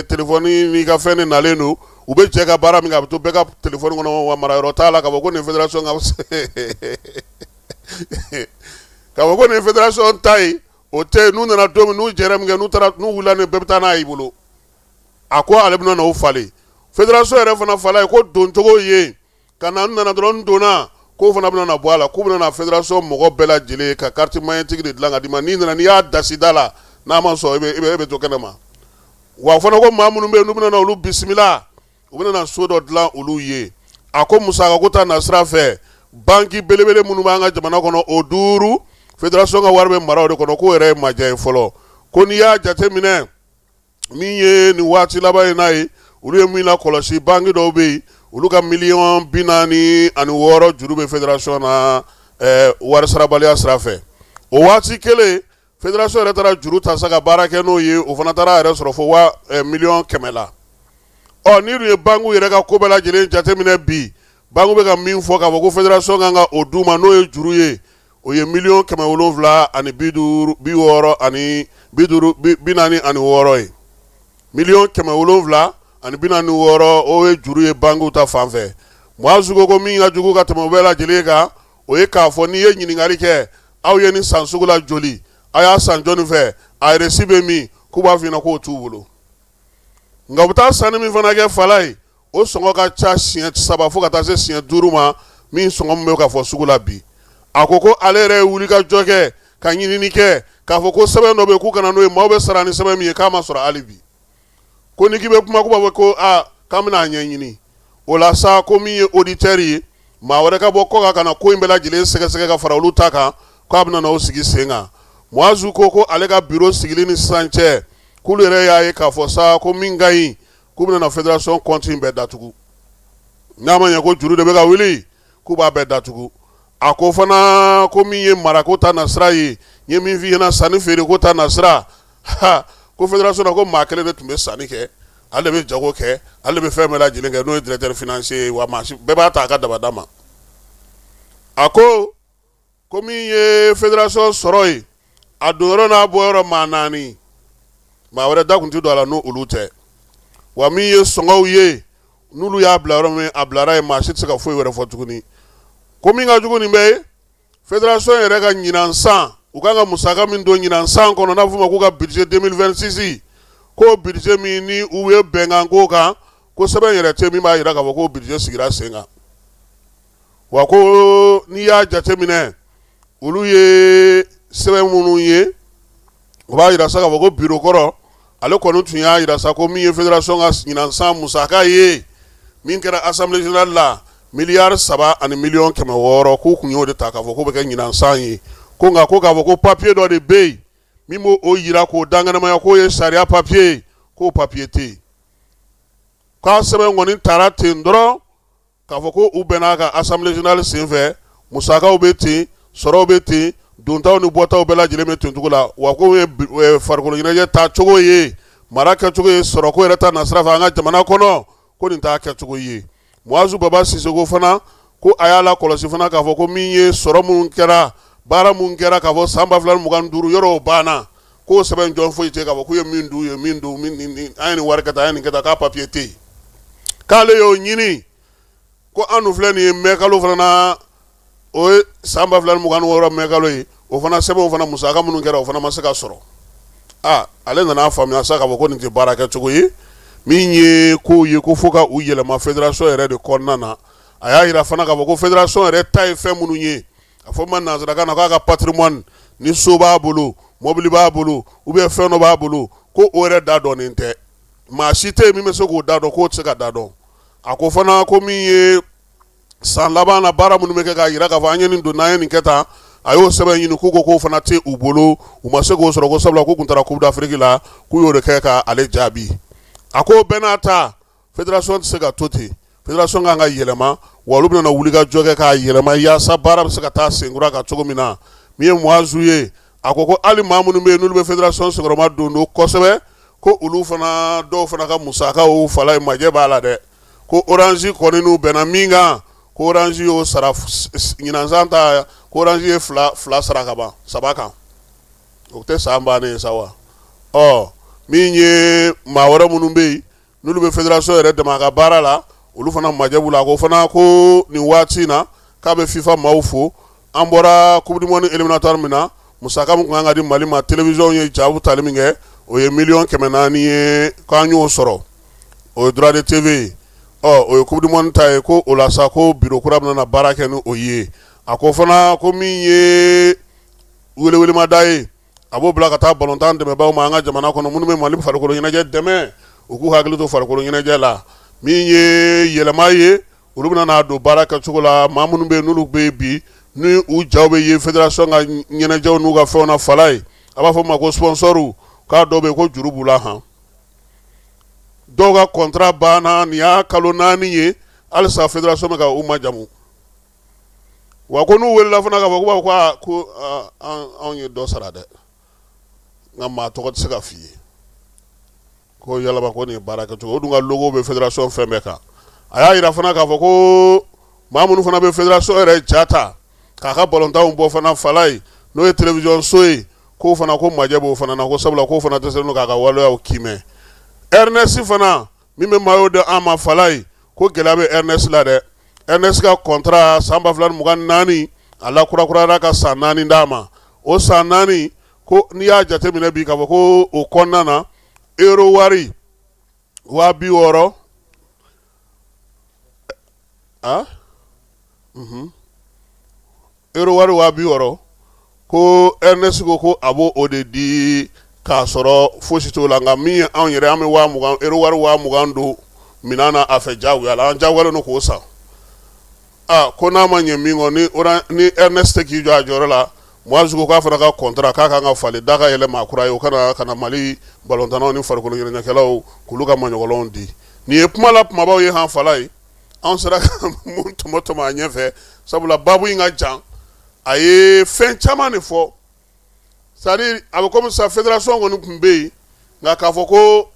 téléphone n'i ka fɛn de nalen don, u bɛ jɛ ka baara min kɛ, a bɛ to bɛɛ ka téléphone kɔnɔ, wa mara yɔrɔ t'a la k'a fɔ ko nin fédération ka k'a fɔ ko nin fédération ta ye, o tɛ. N'u nana don min, n'u jɛra min kɛ, n'u taara, n'u wulila, ni bɛɛ bɛ taa n'a y'i bolo. A ko ale bɛna na o falen. Fédération yɛrɛ fana fala ye ko doncogo ye ka na, n nana dɔrɔn n donna, k'o fana bɛna na bɔ a la, k'u bɛna na fédération mɔgɔ bɛɛ lajɛlen ka carte magnétique de dilan ka d'i ma. N'i nana, n'i y'a dasi da la, n'a ma sɔn, e bɛ to kɛnɛ ma. Wa fana ko maa minnu bɛ yen, n'u bɛna na olu bisimila, u bɛna na so dɔ dilan olu ye. A ko musaka ko ta nasira fɛ, banki belebele minnu b'an ka jamana kɔnɔ, o 5, fédération ka wari bɛ mara o de kɔnɔ, k'o yɛrɛ ye majɛ ye fɔlɔ. Ko n'i y'a jateminɛ, min ye nin waati laban in n'a ye, olu ye min lakɔlɔsi, banki dɔw bɛ yen, olu ka miliyɔn 46 juru bɛ fédération na wari sarabaliya sira fɛ. O waati kelen, fédération yɛrɛ taara juru ta sa ka baara kɛ n'o ye, o fana taara yɛrɛ sɔrɔ fo wa miliyɔn 100 la. Ɔ n'i dun ye banque yɛrɛ ka ko bɛɛ lajɛlen jateminɛ bi, banque bɛ ka min fɔ k'a fɔ ko fédération kan ka o d'u ma, n'o ye juru ye, o ye miliyɔn 750 60 ani 50 46 ye. Miliyɔn 746, o ye juru ye banque ta fan fɛ. Muazu ko min ka jugu ka tɛmɛ o bɛɛ lajɛlen kan, o ye k'a fɔ n'i ye ɲininkali kɛ, aw ye nin san sugu la joli, aw y'a san jɔnni fɛ, a reçu bɛ min, k'u b'a f'i ɲɛna k'o t'u bolo. Nka u bɛ taa sanni min fana kɛ fala ye, o sɔngɔ ka ca siɲɛ 3 fo ka taa se siɲɛ 5 ma min sɔngɔ min bɛ ka fɔ sugu la bi. A ko ko ale yɛrɛ ye wuli ka jɔ kɛ ka ɲinini kɛ k'a fɔ ko sɛbɛn dɔ bɛ yen k'u ka na n'o ye, maaw bɛ sara ni sɛbɛn min ye, k'a ma sɔrɔ hali bi. Ko n'i k'i bɛ kuma, k'u b'a fɔ ko aa, k'an bɛna a ɲɛɲini. O la sa, ko min ye auditeur ye, maa wɛrɛ ka bɔ kɔkan ka na ko in bɛɛ lajɛlen sɛgɛsɛgɛ ka fara olu ta kan, k'a bɛna na o sigi sen kan. Muazu ko ko ale ka bureau sigili ni sisan cɛ, k'olu yɛrɛ y'a ye k'a fɔ sa ko min ka ɲi, k'u bɛna na fédération compte in bɛɛ datugu. N'a ma ɲɛ ko juru de bɛ ka wuli, k'u b'a bɛɛ datugu. A ko fana ko min ye marako ta nasira ye, n ye min f'i ɲɛna, sanni feere ko ta nasira, ha, ko fédération na, ko maa kelen de tun bɛ sanni kɛ, ale de bɛ jago kɛ, ale de bɛ fɛn bɛɛ lajɛlen kɛ, n'o ye directeur financier ye, wa maa si bɛɛ b'a ta a ka dabada ma. A ko ko min ye fédération sɔrɔ ye, a donyɔrɔ n'a bɔyɔrɔ, maa 4, maa wɛrɛ da tun tɛ don a la n'olu tɛ. Wa min ye sɔngɔw ye, n'olu y'a bila yɔrɔ min, a bilara yen, maa si tɛ se ka foyi wɛrɛ fɔ tuguni. Ko min ka jugu nin bɛɛ ye, fédération yɛrɛ ka ɲinan san, u kan ka musaka min don ɲinan san kɔnɔ, n'a fɔ ma k'u ka budget 2026, ko budget min ni u ye bɛnkan ko kan, ko sɛbɛn yɛrɛ tɛ min b'a jira k'a fɔ ko budget sigira sen kan. Wa ko n'i y'a jateminɛ, olu ye sɛbɛn minnu ye, o b'a jira sa k'a fɔ ko bureau kɔrɔ, ale kɔni tun y'a jira sa ko min ye fédération ka ɲinan san musaka ye, min kɛra assemblée générale la, miliyari 3 ani miliyɔn 600, k'u tun y'o de ta k'a fɔ k'o bɛ kɛ ɲinan san ye. Ko nka ko k'a fɔ ko papier dɔ de bɛ yen min b'o o jira k'o dankɛnɛmaya k'o ye sariya papier ye, k'o papier tɛ yen. K'a sɛbɛn kɔni taara ten dɔrɔn k'a fɔ ko u bɛn'a ka assemblée générale senfɛ, musakaw bɛ ten, sɔrɔw bɛ ten, dontaw ni bɔtaw bɛɛ lajɛlen bɛ ten cogo la. Wa ko ye farikolo ɲɛnajɛ ta cogo ye, mara kɛcogo ye, sɔrɔko yɛrɛ ta nasira fɛ an ka jamana kɔnɔ, ko nin t'a kɛcogo ye. Muazu Baba Sisoko fana ko a y'a lakɔlɔsi fana k'a fɔ ko min ye sɔrɔ minnu kɛra, baara minnu kɛra, k'a fɔ san 2025 yɔrɔ o banna, k'o sɛbɛn jɔn foyi tɛ k'a fɔ k'u ye min dun, u ye min dun, an ye nin wari kɛ tan, an ye nin kɛ tan, k'a papier tɛ yen. K'ale y'o ɲini, ko an dun filɛ nin ye mɛ kalo fana na, o ye san 2026 mɛ kalo ye, o fana sɛbɛnw fana, musaka minnu kɛra, o fana ma se ka sɔrɔ. Aa, ale nana a faamuya sa k'a fɔ ko nin tɛ baara kɛcogo ye, min ye kow ye, ko fo ka u yɛlɛma fédération yɛrɛ de kɔnɔna na. A y'a jira fana k'a fɔ ko fédération yɛrɛ ta ye fɛn minnu ye, a fɔ ma nansarakan na k'a ka patrimoine, ni so b'a bolo, mobili b'a bolo, ou bien fɛn dɔ b'a bolo, ko o yɛrɛ da dɔnnen tɛ, maa si tɛ yen min bɛ se k'o da dɔn, k'o tɛ se ka da dɔn. A ko fana ko min ye san laban na baara minnu bɛ kɛ k'a jira k'a fɔ an ye nin don, n'an ye nin kɛ tan, a y'o sɛbɛn ɲini, k'u ko k'o fana tɛ u bolo, u ma se k'o sɔrɔ, ko sabula k'u tun taara Coupe d'Afrique la, k'u y'o de kɛ ka ale jaabi. A ko bɛɛ n'a ta, fédération tɛ se ka to ten. fédération kan ka yɛlɛma, wa olu bɛna wulikajɔ kɛ k'a yɛlɛma yaasa baara bɛ se ka taa senkura kan cogo min na. Min ye Muazu ye, a ko ko hali maa minnu bɛ yen n'olu bɛ fédération senkɔrɔma don don kosɛbɛ, ko olu fana dɔw fana ka musakaw fala ye, majɛ b'a la dɛ. Ko Orange kɔni n'u bɛnna min kan, ko Orange y'o sara ɲinan ta, ko Orange ye fila fila sara ka ban saba kan, o tɛ san bannen ye sa wa. Ɔ min ye maa wɛrɛ minnu bɛ yen n'olu bɛ fédération yɛrɛ dɛmɛ a ka baara la, olu fana majɛ b'u la. A ko fana ko nin waati in na k'a bɛ FIFA maaw fo. An bɔra coupe du monde éliminatoire min na, musaka min tun kan ka di Mali ma, télévision ye jaw tali min kɛ, o ye miliyɔn 400 ye, k'an y'o sɔrɔ, o ye droit de TV ye. Ɔ o ye coupe du monde ta ye. Ko o la sa, ko bureau kura bɛna na baara kɛ ni o ye. A ko fana ko min ye welewelemada ye, a b'o bila ka taa balontan dɛmɛbaaw ma an ka jamana kɔnɔ, minnu bɛ Mali farikolo ɲɛnajɛ dɛmɛ, u k'u hakili to farikolo ɲɛnajɛ la. Min ye yɛlɛma ye, olu bɛna n'a don baara kɛcogo la. Maa minnu bɛ yen n'olu bɛ yen bi, ni u jaw bɛ ye fédération ka ɲɛnajɛw n'u ka fɛnw na fala ye, a b'a fɔ ma ko sponsor, k'a dɔw bɛ yen ko juru b'u la han. Dɔw ka contrat banna, nin y'a kalo 4 ye, halisa fédération bɛ ka u majamu. Wa ko n'u welela fana k'a fɔ k'u b'a fɔ ko aa ko anw ye dɔ sara dɛ, nka maa tɔgɔ tɛ se ka f'i ye. Ko yalaba ko nin ye baara kɛcogo, o dun ka logo bɛ fédération fɛn bɛɛ kan. A y'a jira fana k'a fɔ ko maa minnu fana bɛ fédération yɛrɛ ja ta k'a ka balontanw bɔ fana fala ye, n'o ye télévision so ye, k'o fana ko majɛ b'o fana na, ko sabula k'o fana dɛsɛlen don k'a ka waleyaw kiimɛ. Ernest fana min bɛ maillot di an ma fala ye, ko gɛlɛya bɛ Ernest la dɛ. Ernest ka contrat san 2024, a lakurakurayara ka san 4 d'a ma. O san 4, ko n'i y'a jateminɛ bi k'a fɔ ko o kɔnɔna na, euro wari 60 000, a euro wari 60 000, ko Ernest ko a b'o o de di k'a sɔrɔ fosi t'o la. Nka min ye anw yɛrɛ, an bɛ 20 000, euro wari 20 000 don minɛn na a fɛ diyagoya la, an diyagoyalen don k'o san. Aa ko n'a ma ɲɛ min kɔ, ni Ernest tɛ k'i jɔ a jɔyɔrɔ la, Muazu ko k'a fana ka contrat k'a kan ka falen, da ka yɛlɛ maa kura ye, o kana ka na Mali balontannaw ni farikolo ɲɛnajɛkɛlaw k'olu ka maɲɔgɔlɔnw di. Nin ye kuma la kumabaw ye han fala ye, anw sera ka mun tɔmɔ tɔmɔ a ɲɛfɛ, sabula baabu in ka jan, a ye fɛn caman de fɔ. C'est à dire a bɛ komi sisan fédération kɔni tun bɛ yen, nka k'a fɔ ko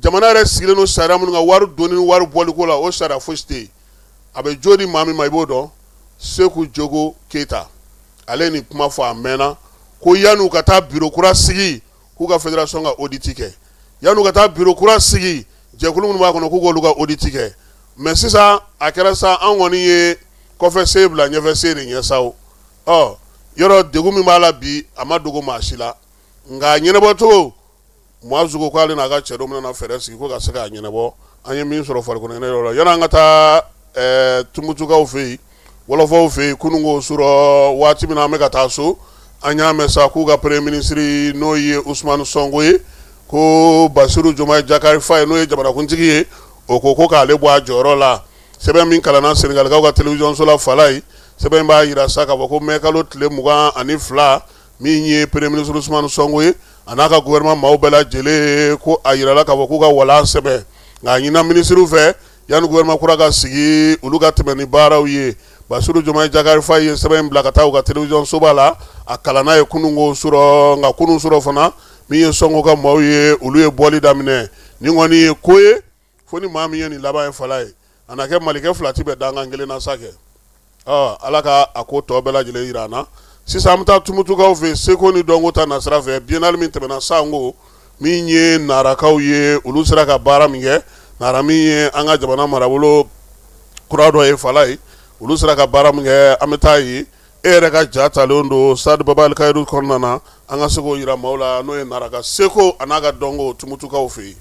jamana yɛrɛ sigilen don sariya minnu kan wari donni ni wari bɔliko la, o sariya fosi tɛ yen. A bɛ jo di maa min ma, i b'o dɔn, Seku Jogo Keyita, ale ye nin kuma fɔ a mɛnna, ko yan'u ka taa bureau kura sigi, k'u ka fédération ka audit kɛ, yan'u ka taa bureau kura sigi, jɛkulu minnu b'a kɔnɔ, k'u k'olu ka audit kɛ. Mais sisan a kɛra sa, an kɔni ye kɔfɛ sen bila ɲɛfɛ sen de ɲɛ sa o. Ɔ yɔrɔ degun min b'a la bi, a ma dogo maa si la, nka a ɲɛnabɔcogo, Muazu ko k'ale n'a ka cɛdenw bɛna fɛɛrɛ sigi ko ka se k'a ɲɛnabɔ. An ye min sɔrɔ farikolo ɲɛnajɛ la, yanni an ka taa Tumutukaw fɛ yen, wɔlɔfɔw fɛ yen, kununko surɔ waati min na an bɛ ka taa so, an y'a mɛn sa k'u ka premier ministre, n'o ye Usumani Sɔnko ye, ko Basiru Jomayi Jakari Faye, n'o ye jamanakuntigi ye, o ko ko k'ale bɔ a jɔyɔrɔ la. Sɛbɛn min kalanna Senegalikaw ka télévision so la fala ye, sɛbɛn b'a jira sa k'a fɔ ko mɛ kalo tile 22, min ye premier ministre Usumani Sɔnko ye, a n'a ka gouvernement maaw bɛɛ lajɛlen, ko a jirala k'a fɔ k'u ka walan sɛbɛn, nka a ɲinina minisiriw fɛ, yanni gouvernement kura ka sigi, olu ka tɛmɛ ni baaraw ye. Basiru Jomayi Jakari Faye ye sɛbɛn in bila ka taa u ka télévision soba la, a kalanna ye kununko surɔ. Nka kunun surɔ fana, min ye Sɔnko ka maaw ye, olu ye bɔli daminɛ. Nin kɔni ye ko ye fo ni maa min ye nin laban ye fala ye, a na kɛ malikɛ fila ti bɛn dankan kelen na sa kɛ. Ala ka a ko tɔ bɛɛ lajɛlen jira an na. Sisan an bɛ taa Tumutukaw fɛ, seko ni dɔnko ta nasira fɛ. Biennale min tɛmɛna sanko, min ye Narakaw ye, olu sera ka baara min kɛ, Nara min ye an ka jamana marabolo kura dɔ ye fala ye, olu sera ka baara min kɛ, an bɛ taa yen. E yɛrɛ ka ja talen don stade Baba Alikayiru kɔnɔna na, an ka se k'o jira maaw la, n'o ye Nara ka seko a n'a ka dɔnko Tumutukaw fɛ yen.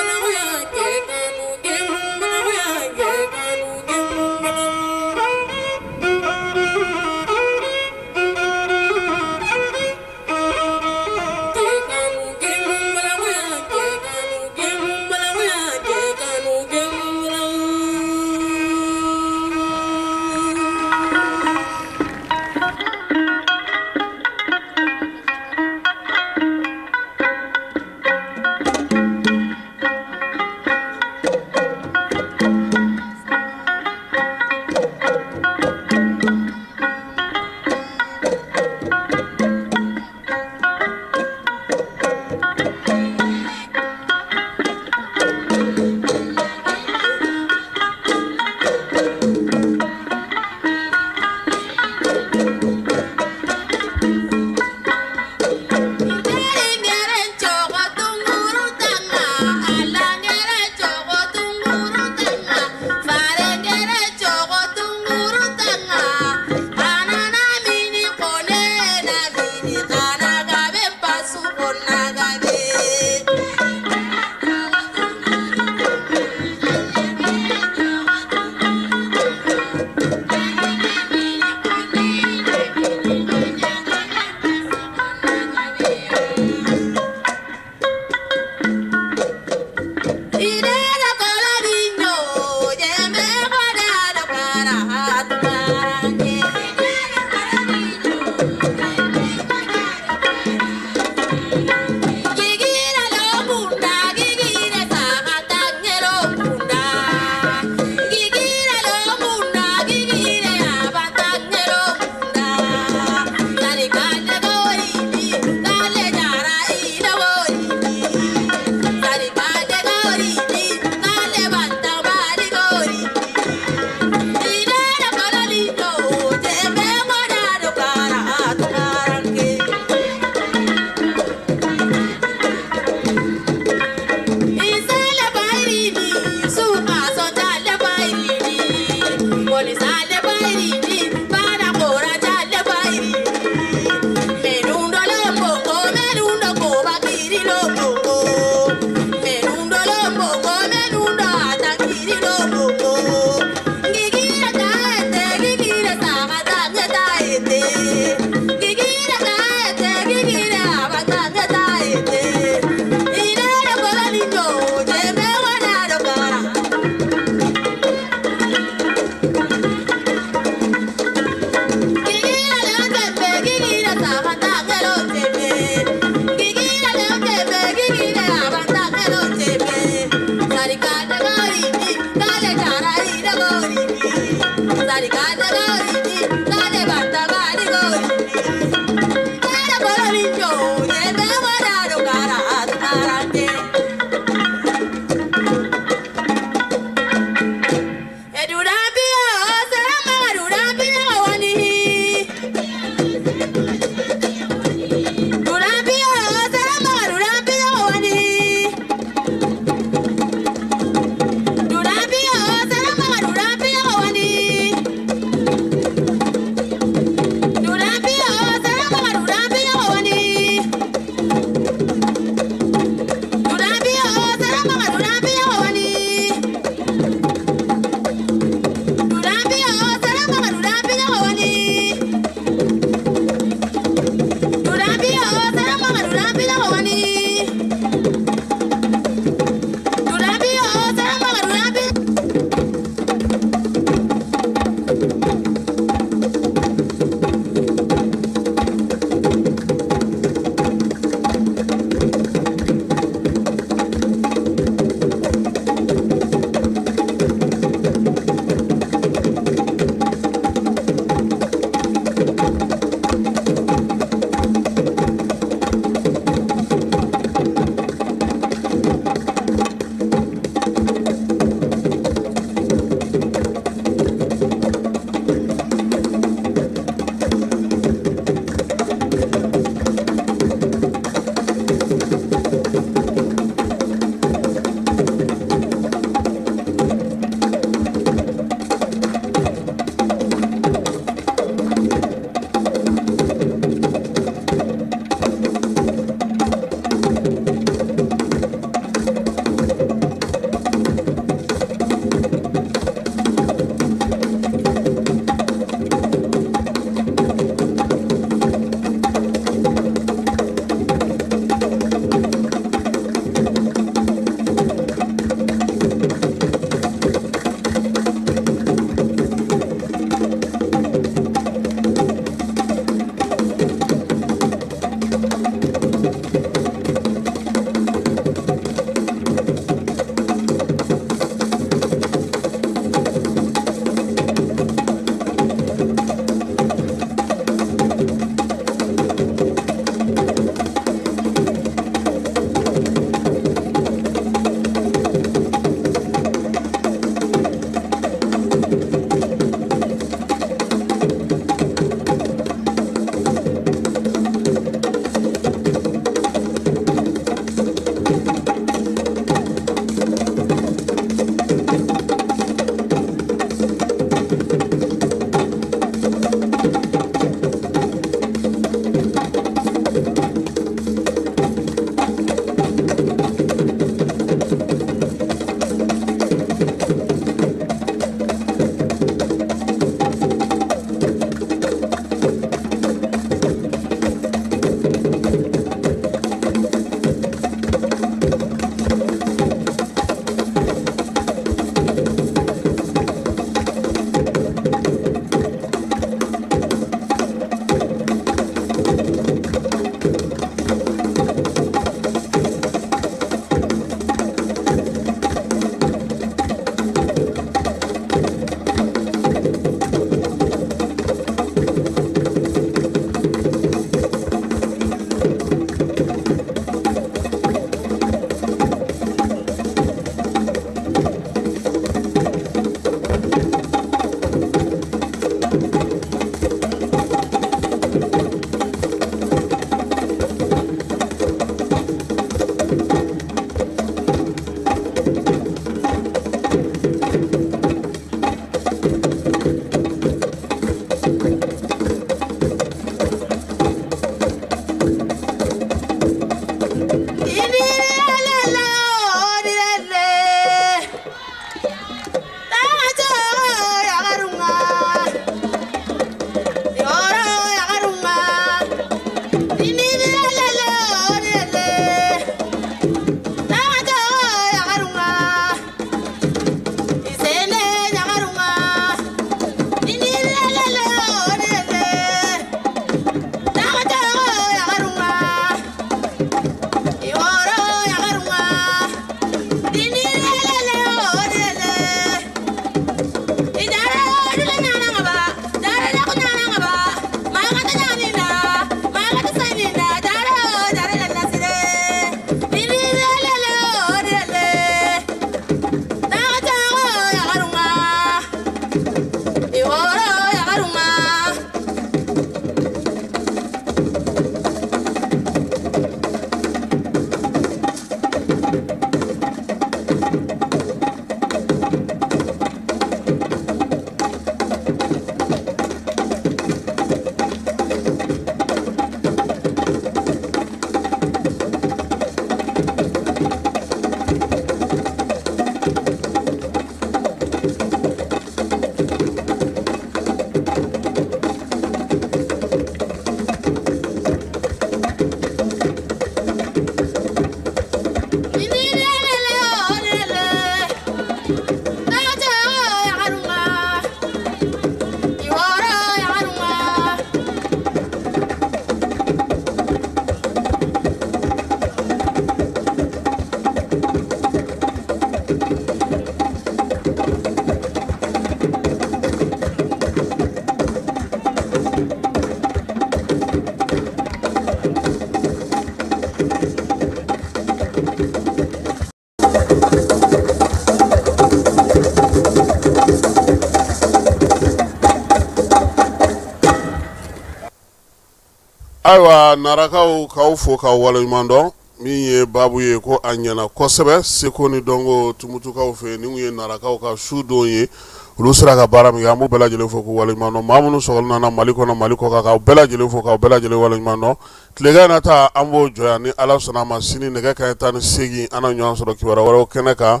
Ayiwa narakaw, k'aw fo k'aw waleɲuman dɔn. Min ye baabu ye ko a ɲɛna kosɛbɛ, seko ni dɔnko tumutukaw fɛ, nin ye narakaw ka su don ye. Olu sera ka baara min kɛ, an b'u bɛɛ lajɛlen fo k'u waleɲuman dɔn. Maa minnu sɔgɔlen n'an na Mali kɔnɔ, Mali kɔkan, k'aw bɛɛ lajɛlen fo k'aw bɛɛ lajɛlen waleɲuman dɔn. Tilegan in na ta, an b'o jɔ yan. Ni Ala sɔnna a ma, sini nɛgɛ kanɲɛ 18, an na ɲɔgɔn sɔrɔ kibaruya wɛrɛw kɛnɛ kan.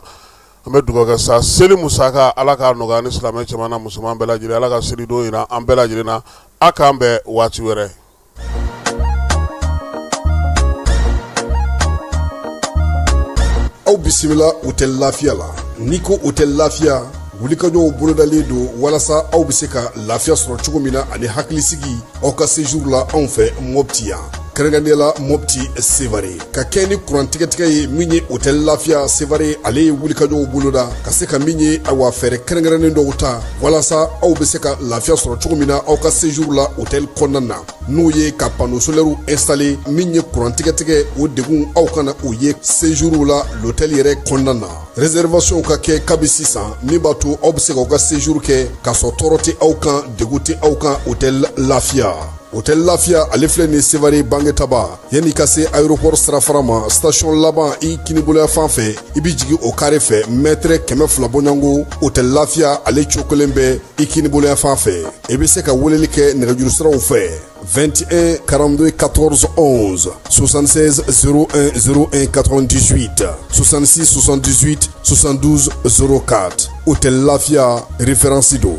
An bɛ dugawu kɛ sa, seli musaka, Ala k'a nɔgɔya ni silamɛ cɛman n'a musoman bɛɛ lajɛlen. Ala ka selidon jira an bɛɛ lajɛlen na. A k'an bɛn waati wɛrɛ. Aw bisimila Hôtel Lafiya la. N'i ko Hôtel Lafiya, wulikajɔw bolodalen don walasa aw bɛ se ka lafiya sɔrɔ cogo min na ani hakilisigi aw ka séjour la anw fɛ Mopti yan, kɛrɛnkɛrɛnnenya la Mopti Sevare. Ka kɛ ni kuran tigɛtigɛ ye, min ye Hôtel Lafiya Sevare, ale ye wulikajɔw boloda ka se ka min ye, awa, fɛɛrɛ kɛrɛnkɛrɛnnen dɔw ta walasa aw bɛ se ka lafiya sɔrɔ cogo min na aw ka séjour la hôtel kɔnɔna na, n'o ye ka panneau solaire installer. Min ye kuran tigɛtigɛ, o degun aw kana o ye séjour la l'hôtel yɛrɛ kɔnɔna na. Réservation ka kɛ kabi sisan, min b'a to aw bɛ se k'aw ka séjour kɛ k'a sɔrɔ tɔɔrɔ tɛ aw kan, degun tɛ aw kan. Hôtel Lafiya, Hôtel Lafiya, ale filɛ nin Sevare Bangetaba, yanni ka se aéroport sirafara ma, station laban i kiniboloya fan fɛ, i bɛ jigin o kare fɛ, mètre 200 bɔɲɔgɔnko, Hôtel Lafiya ale cokolen bɛ i kiniboloya fan fɛ. I bɛ se ka weleli kɛ nɛgɛjuru siraw fɛ: 21 42 14 11, 76 01 01 98, 66 78 72 04. Hôtel Lafiya, référence don.